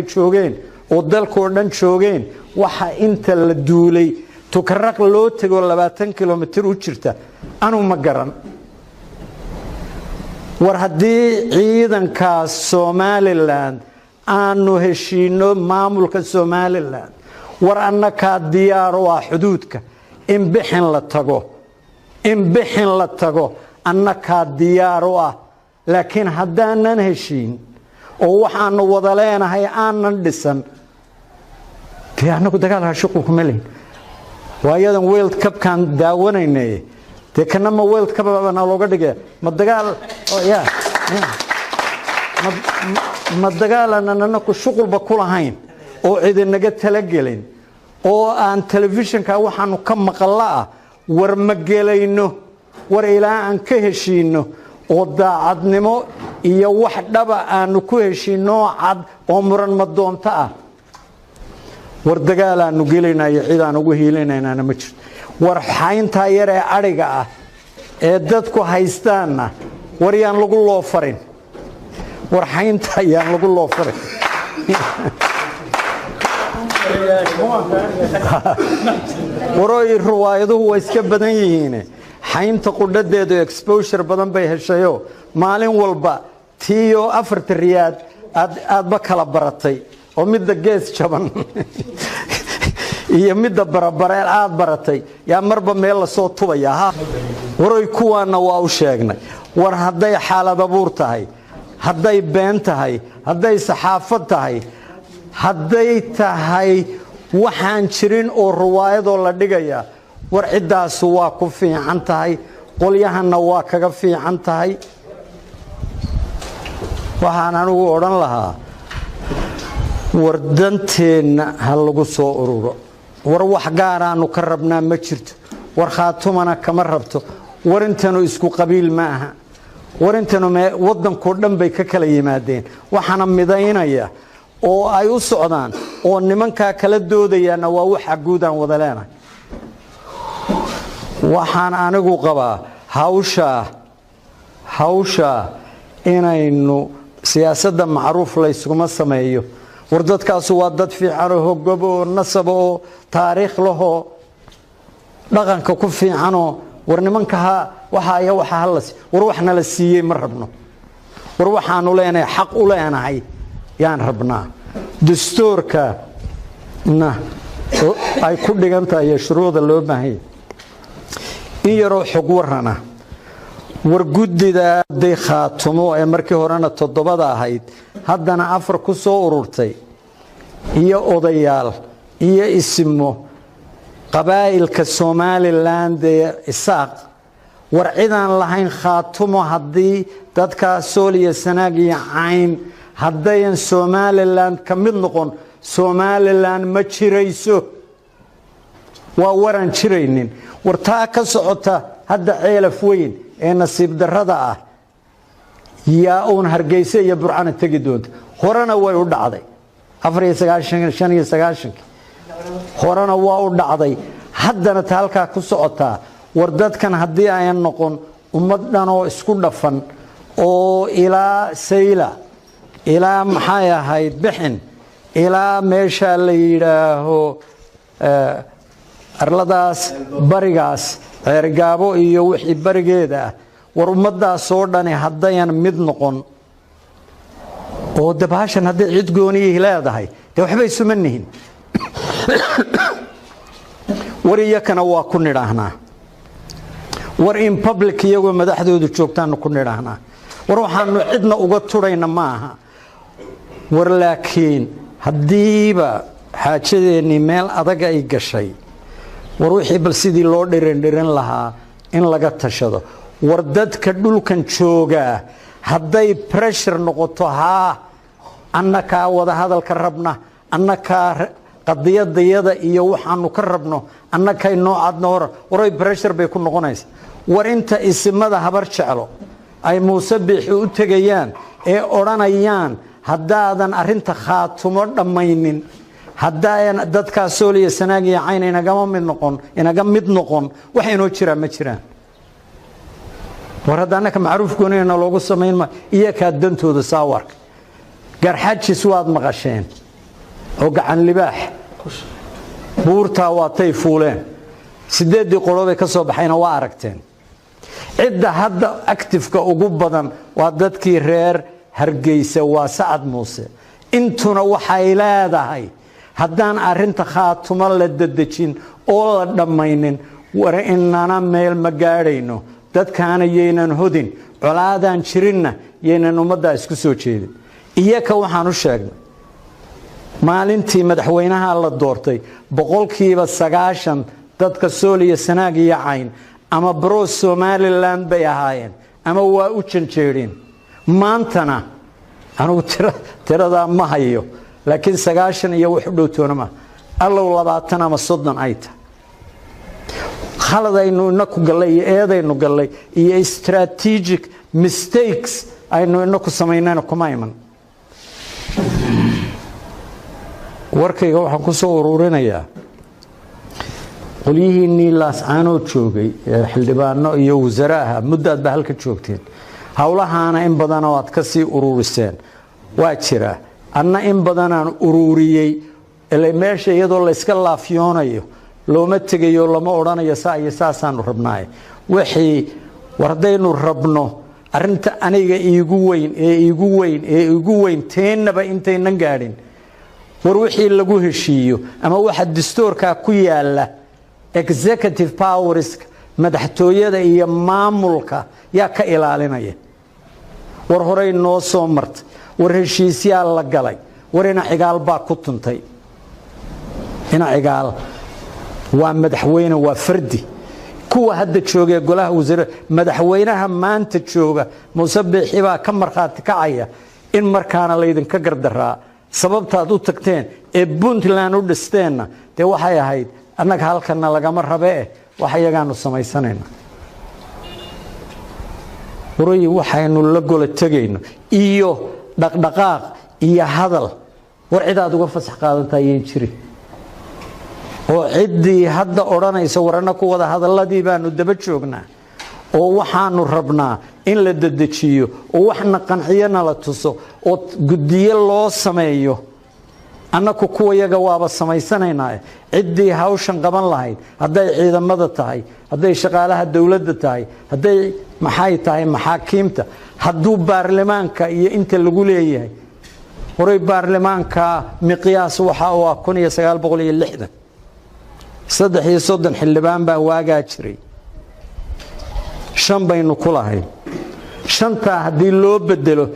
Joogeen oo dalkoo dhan joogeen. Waxa inta la duulay Tukaraq loo tego 20 kilomitir u jirta, anu ma garan. War haddii ciidankaas Somaliland aanu heshiino maamulka Somaliland, war annakaa diyaar u ah xuduudka in Bixin la tago, in Bixin la tago annakaa diyaar u ah. Laakiin haddaanan heshiin oo waxaanu wada leenahay aanan dhisan, dee annagu dagaalka shuqul kuma lehin. Waayadan World Cupkaan daawanaynay, dee kana ma World Cup bana looga dhigaya? Ma dagaal ya ma dagaalaanan anaku shuqulba ku lahayn oo cidinaga talagelin oo aan telefishinka waxaanu ka maqalla ah? War ma gelayno. War ilaa aan ka heshiino oo daacadnimo iyo wax dhaba aanu ku heshiinoo cad oo muran madoonto ah, war dagaalaanu gelaynayo cid aan ugu hiilinaynaana ma jirto. War xayntaa yar ee adhiga ah ee dadku haystaanna, war yaan lagu loo farin. War xaynta yaan lagu loo farin. Warooy, ruwaayaduhu waa iska badan yihiine, xaynta qudhadeedu exposure badan bay heshayo. Maalin walba tiiyo afarta riyaad aad aadba kala baratay oo midda gees jaban iyo midda barabareel aad baratay yaa marba meel lasoo tubaya. Ha, waroy, kuwaana waa u sheegnay. War hadday xaalad abuur tahay, hadday been tahay, hadday saxaafad tahay, hadday tahay waxaan jirin oo ruwaayadoo la dhigaya, war ciddaasu waa ku fiican tahay, qolyahanna waa kaga fiican tahay. Waxaan anigu odhan lahaa, war danteenna ha lagu soo ururo. War wax gaaraanu ka rabnaa ma jirto. War Khaatumana kama rabto. War intanu isku qabiil ma aha. War intanu waddankoo dhan bay ka kala yimaadeen. Waxaana midaynaya oo ay u socdaan oo nimankaa kala doodayaana waa waxa guud aan wada leenahay. Waxaan anigu qabaa hawshaa inaynu siyaasadda macruuf layskuma sameeyo. War dadkaasu waa dad fiicanoo hogab oo nasaba oo taariikh lahoo dhaqanka ku fiicanoo. War nimanka ha waxaaya waxa hala. War wax nala siiyey ma rabno. War waxaanu leenahay, xaq u leenahay yaan rabnaa. Dastuurka-na ay ku dhigan tahay iyo shuruucda loo baahanya. In yaroo xog warana, war guddidaday Khaatumo ee markii horena toddobada ahayd, haddana afar ku soo ururtay, iyo odayaal iyo isimo qabaa'ilka Somaliland ee Isaaq, war cidaan lahayn Khaatumo, haddii dadkaa Sool iyo Sanaag iyo Cayn haddayan Somaliland ka mid noqon, Somaliland ma jirayso. Waa waraan jiraynin. War taa ka socota hadda Ceelaf Weyn ee nasiib darrada ah yaa uun Hargeysa iyo Burcana tegi doonta. Horena way u dhacday 94, 95-kii horena waa u dhacday, haddana ta halkaa ku socotaa. War dadkan haddii ayan noqon ummad dhan oo isku dhafan oo ilaa Sayla, ilaa maxay ahayd Bixin, ilaa meeshaa la yidhaaho arladaas barigaas Ceergaabo iyo wixii barigeeda ah, war ummaddaasoo dhani haddayan mid noqon oo dabaashan hadday cid gooniyih leedahay, dee waxba isuma nihin. War iyakana waa ku nidhaahnaa. War in public iyagoo madaxdoodu joogtaanu ku nidhaahnaa. War waxaanu cidna uga turayna ma aha. War laakiin haddiiba xaajadeennii meel adag ay gashay, war wixii bal sidii loo dhirindhirin lahaa in laga tashado. War dadka dhulkan joogaa hadday pressure noqoto, haa, annakaa wada hadalka rabna, annakaa qadiyadayada iyo waxaanu ka rabno annakay noocadna hor. Waray pressure bay ku noqonaysa. War inta isimada Habar Jeclo ay Muuse Biixi u tegayaan ee odhanayaan, haddaadan arrinta Khaatumo dhammaynin, haddaayan dadkaa Sool iyo Sanaag iyo Cayn inagama mid noqon, inaga mid noqon, wax inoo jiraa ma jiraan. War hadda annaka macruuf goonina loogu samayn ma iyakaa dantooda saawarka. Garxajis waad maqasheen. Oo Gacan Libaax buurtaa waatay fuuleen, 8-dii qolobay ka soo baxayna waa aragteen. Cidda hadda active-ka ugu badan waa dadkii reer Hargeysa, waa Sacad Muuse. Intuna waxay leedahay, haddaan arinta Khaatumo la dedejin oo la dhammaynin, war inana meel ma gaadhayno. Dadkaana yaynan hodin, colaadaan jirinna yaynan ummaddaa isku soo jeedin. Iyaka waxaan u sheegnay maalintii madaxweynaha la doortay, 90% dadka Sool iyo Sanaag iyo Cayn ama pro Somaliland bay ahaayeen ama waa u janjeedheen. Maantana anugu tiradaa ma hayo, laakiin 90 iyo wax u dhowtoona ma allow 20 ama 30 ay tahay. Khalad aynu inaku gallay iyo eedaynu gallay iyo strategic mistakes aynu inaku samaynana kuma iman. Warkayga waxaan ku soo ururinayaa, qolyihiinnii Laascaanood joogay ee xildhibaano iyo wasaraaha, muddaad ba halka joogteen, howlahaana in badanoo aad ka sii ururiseen waa jiraa. Anna in badanaan ururiyey. Ile meesha iyadoo layska laafyoonayo looma tegayo, lama odhanayo saa iyo saasaanu rabnaaye. Wixii war haddaynu rabno, arrinta aniga iigu weyn ee iigu weyn ee iigu weyn, teennaba intaynan gaadhin, war wixii lagu heshiiyo ama waxa dastuurkaa ku yaala, executive powers madaxtooyada iyo maamulka yaa ka ilaalinaya? War horey noo soo martay, war heshiisyaa la galay, war ina Cigaal baa ku tuntay. Ina Cigaal waa madaxweyne, waa fardi. Kuwa hadda joogee golaha wasiirada, madaxweynaha maanta jooga Muuse Biixi baa ka markhaati kacaya in markaana laydinka gardaraa. Sababtaad u tagteen ee Puntland u dhisteenna dee waxay ahayd, annaga halkana lagama rabe eh, wax iyagaanu samaysanayna. Waray waxaynu la gola tegayno iyo dhaqdhaqaaq iyo hadal, war cidaad uga fasax qaadantaa ayan jirin. Oo ciddii hadda odhanaysa warana ku wada hadalladii baanu daba joognaa oo waxaanu rabnaa in la dedejiyo oo waxna qanciyona la tuso oo guddiyo loo sameeyo, annaku kuwa yaga waaba samaysanaynaa. Ciddii hawshan qaban lahayd, hadday ciidamada tahay, hadday shaqaalaha dowladda tahay, hadday maxay tahay maxaakiimta, hadduu baarlamaanka iyo inta lagu leeyahay horay baarlamaanka miqyaas waxa uu ah 1960, 33 xildhibaan baa waagaa jiray, 5 baynu ku lahayn. Shantaa haddii loo bedelo